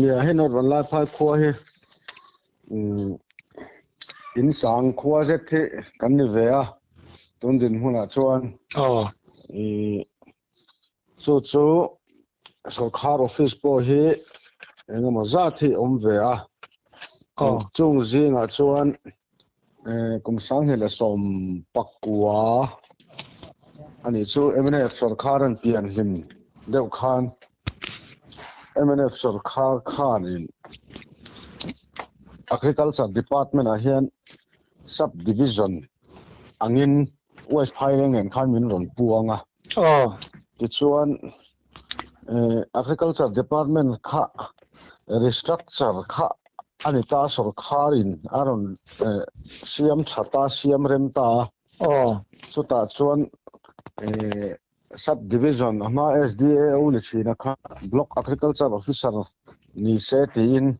Nia hei North Vanlaiphai khua hi in sang khua zet hi kan ni ve a tun dinhmunah chuan chu chu sorkar office pawh hi engemaw zat hi awm ve a chung zingah chuan kum 2019 ani chu MNF sorkar an pian hlim deuh khan MNF sorkar khanin Agriculture Department ah hian Sub Division angin West Phaileng nen khan min rawn puang a. Tichuan Agriculture Department kha restructure kha a ni ta sorkharin a rawn siam tha ta, siam rem ta a. Chutah chuan Sub Division a hma SDAO ni thin a kha Block Agriculture Officer ni se tiin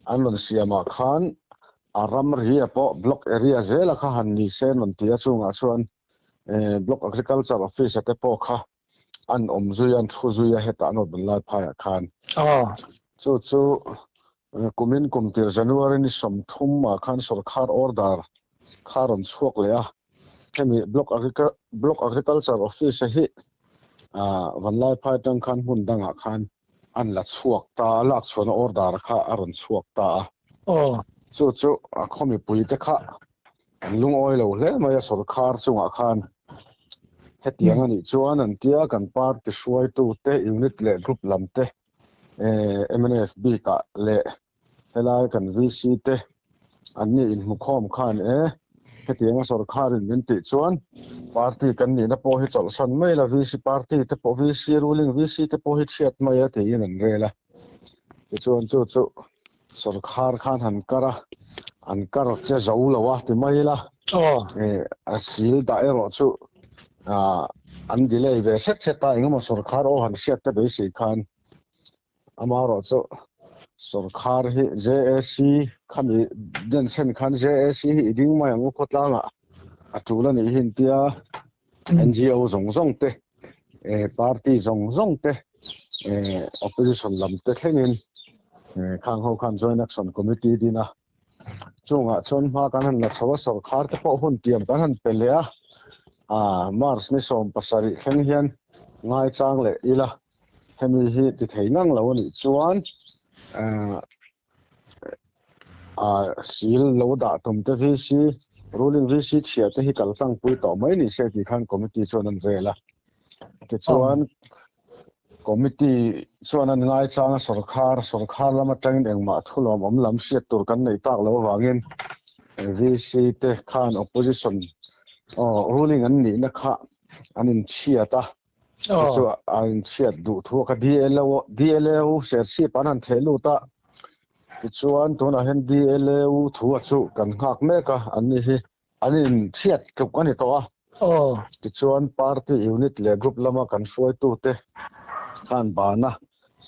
an rawn siam ah khan a ramri ah pawh Block Area zel a kha han ni se an rawn ti a, chungah chuan Block Agriculture Office a te pawh kha an awm zui a, an thu zui a hetah an rawn lai phai ah khan. Chu chu kumin kum tir January ni 30 ah khan sorkar order kha rawn chhuak leh a, hemi Block Block Agriculture Office a hi Vanlaiphai atang khan hmun dangah khan an la chhuak ta a, lak chhuahna order kha a rawn chhuak ta a. Chu chu a khaw mipui te kha an lungawi lo hle mai a sorkar chungah khan hetiang a nih chuan an tia kan party hruaitu te unit leh group lam te mnf bikah leh Helai kan VC te an ni inhmukhawm khan e, hetianga sorkharin min tih chuan party kan nihna pawh hi chawlhsan mai la, VC party te pawh VC ruling VC te pawh hi chhiat mai a tiin an rel a. Tichuan chu chu sorkhar khan han kar a, an kar che zo lo a ti mai la, a sil dah erawh chu an delay ve hret hret a, engemaw sorkhar aw han hriat te beisei khan Amaherawh chu sorkar hi JAC khami denchhen khan JAC hi i ding mai ang u khawtlangah a tul a nih hi tia NGO zawng zawng te party zawng zawng te opposition lam te thlengin khang ho khan joint action committee din a chungah chuan hma kan han la chho a sorkar te pawh hun tiam kan han pe leh a March ni 17 thleng hian ngaichang leh ila. Hemi hi ti thei ngang lo a nih chuan sil lo dah tum te VC, ruling VC chhia te hi kal tlangpui tawh mai ni se tih khan committee chuan an rel a. Tichuan committee chuan an ngaichang a sorkar, sorkar lam atangin engmah thulawmawm lam hriat tur kan neih tak loh avangin VC te khan opposition ruling an nihna kha an inchhiat a. Chu chu a inchhiat duh thu a kha DLO DLO Serchhip an han theh lut a, tichuan tunah hian DLO thu a chu kan nghak mek a, an ni hi an inchhiat tluk a ni tawh a. Tichuan party unit leh group lama kan hruaitute khan bana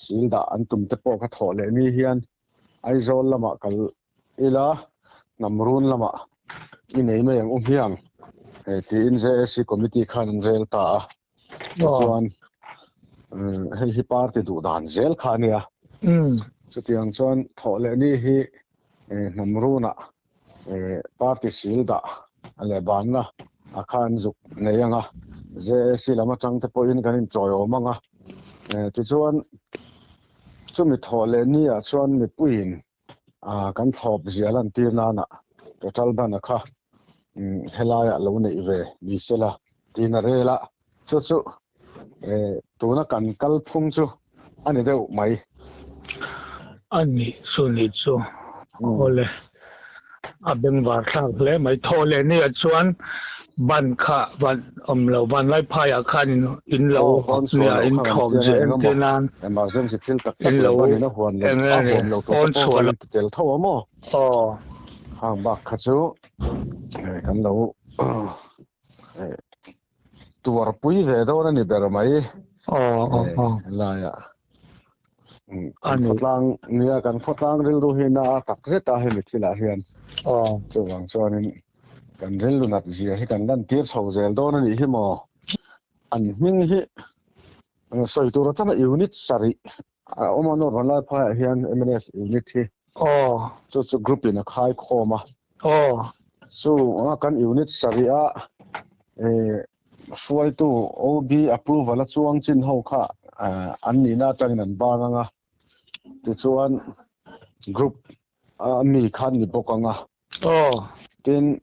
sil dah an tum te pawh kha thawh leh ni hian Aizawl lamah kal ila, Hnamrun lamah i nei mai ang u hmiang tiin JAC committee khan an rel ta a. Tichuan hei hi party duh dan zel kha a nia. Chutiang chuan thawh leh ni hi Hnamrunah party sil dah leh banna a khan zuk nei ang a, JAC lam atang te pawhin kan inchawiawm ang a. Tichuan chumi thawh leh ni ah chuan mipuiin kan thlawp zia lantir nana total ban a kha helaiah lo neih ve ni sela tiin a rel a, chu chu tuna kan kalphung chu a ni deuh mai. A nih chu nih chu awle a bengvar thlak hle mai. Thaw leh ni ah chuan ban kha van awm lo van lai phaiah khan in lo nia in thlawp zeh entir nan emergency thil tak tak lo ban in a huan lo a huam lo tur te pawh kan ti tel tho a maw hang bak kha chu kan lo tuarpui ve dawn a ni ber mai laiah kan khawtlang nia kan khawtlang rilru hi na a tak zet a hemi thilah hian chuvang chuanin kan rilru nat zia hi kan lantir chho zel dawn a nih hi maw an hming hi sawi tur atanga unit sarih. A awm a North Vanlaiphaiah hian mnf unit hi. Aw. Chu chu group in a khai khawm a. Aw. Chu anga kan unit sarih a hruaitu OB approval a chuang chin ho kha an nihna atangin an bang anga tichuan group a mi khan ni bawk anga. Aw. Tin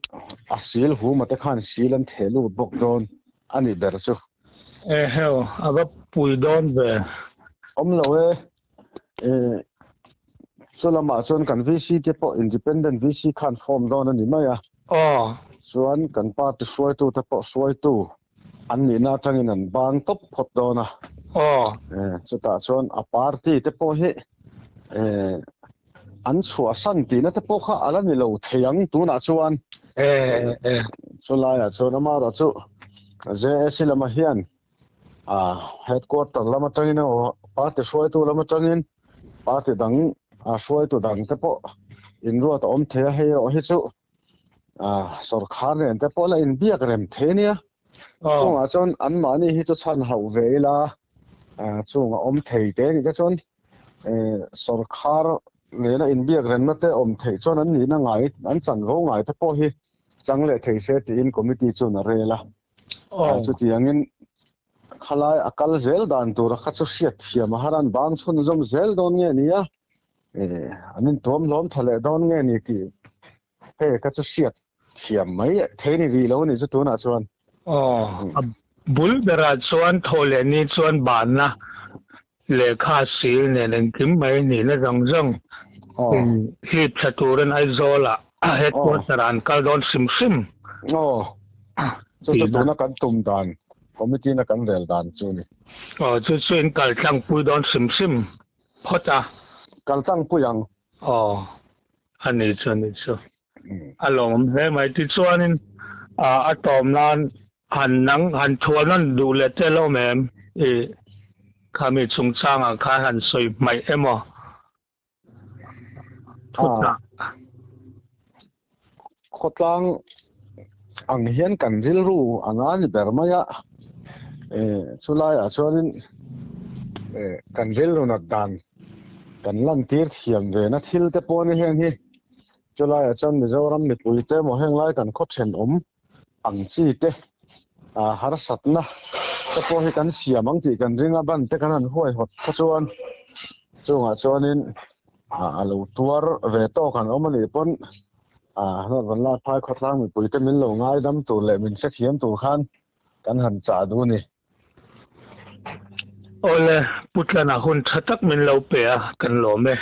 a sil huma te khan sil an theh lut bawk dawn a nih ber chu. Eheu, a va pui dawn ve. Awm lo e. Chu lamah chuan kan VC te pawh Independent VC khan form dawn a ni mai a. Aw. Chuan kan party hruaitu te pawh hruaitu an nihna atangin an bang tawp phawt dawn a. Aw. Chutah chuan a party te pawh hi an chhuahsan tihna te pawh kha a la ni lo thei ang tunah chuan. Chulaiah chuan amaherawhchu JAC lamah hian headquarter lam atangin emaw party hruaitu lam atangin party dang hruaitu dang te pawh inruat a awm thei a, hei erawh hi chu sorkar nen te pawh la inbiak rem thei a nia. Chungah chuan anmahni hi chu chhan hauh ve ila chunga awm thei te nih te chuan sorkar nena inbiak remna te awm theih chuan an nihna ngai an chanvo ngai te pawh hi chang leh thei se tiin committee chuan a rel a. Chutiangin khalai a kal zel dan tura kha chu hriat thiam a har an bang chhunzawm zel dawn nge nia an intuam hlawm tha leh dawn nge ni tih hei kha chu hriat thiam mai thei ni rih lo a nih chu tunah chuan. Aw, a bul berah chuan thaw leh ni chuan banna lehkha sil nen engkim mai nihna zawng zawng in hlip thla turin Aizawlah headquarter ah an kal dawn hrim hrim. Aw, chu chu tuna kan tum dan, committee na kan rel dan chu a ni. Aw, chu chu in kal tlangpui dawn hrim hrim phawt a. Kal tlangpui ang. Aw, a ni chu a ni chu. A lawmawm hle mai. Tichuanin a tawm nan han nang han thual nawn duh leh tel awm em? I khami chungchangah khan han sawi hmaih emaw thuchah. Khawtlang ang hian kan rilru anga ni ber mai a, chulaiah chuanin kan rilru nat dan kan lantir thiam ve na thil te pawh ni heng hi chulaiah chuan Mizoram mipui te emaw heng lai kan khaw thenawm ang chi te harsatna te pawh hi kan siam ang tih kan ring a, ban te kan han huaihawt kha chuan chungah chuanin a lo tuar ve tawk an awm a nih pawn Vanlai phai khawtlang mipui te min lo ngaidam tur leh min hrethiam tur khan kan han chah duh a ni. Awle, Pu Tlana hun tha tak min lo pe a, kan lawm e.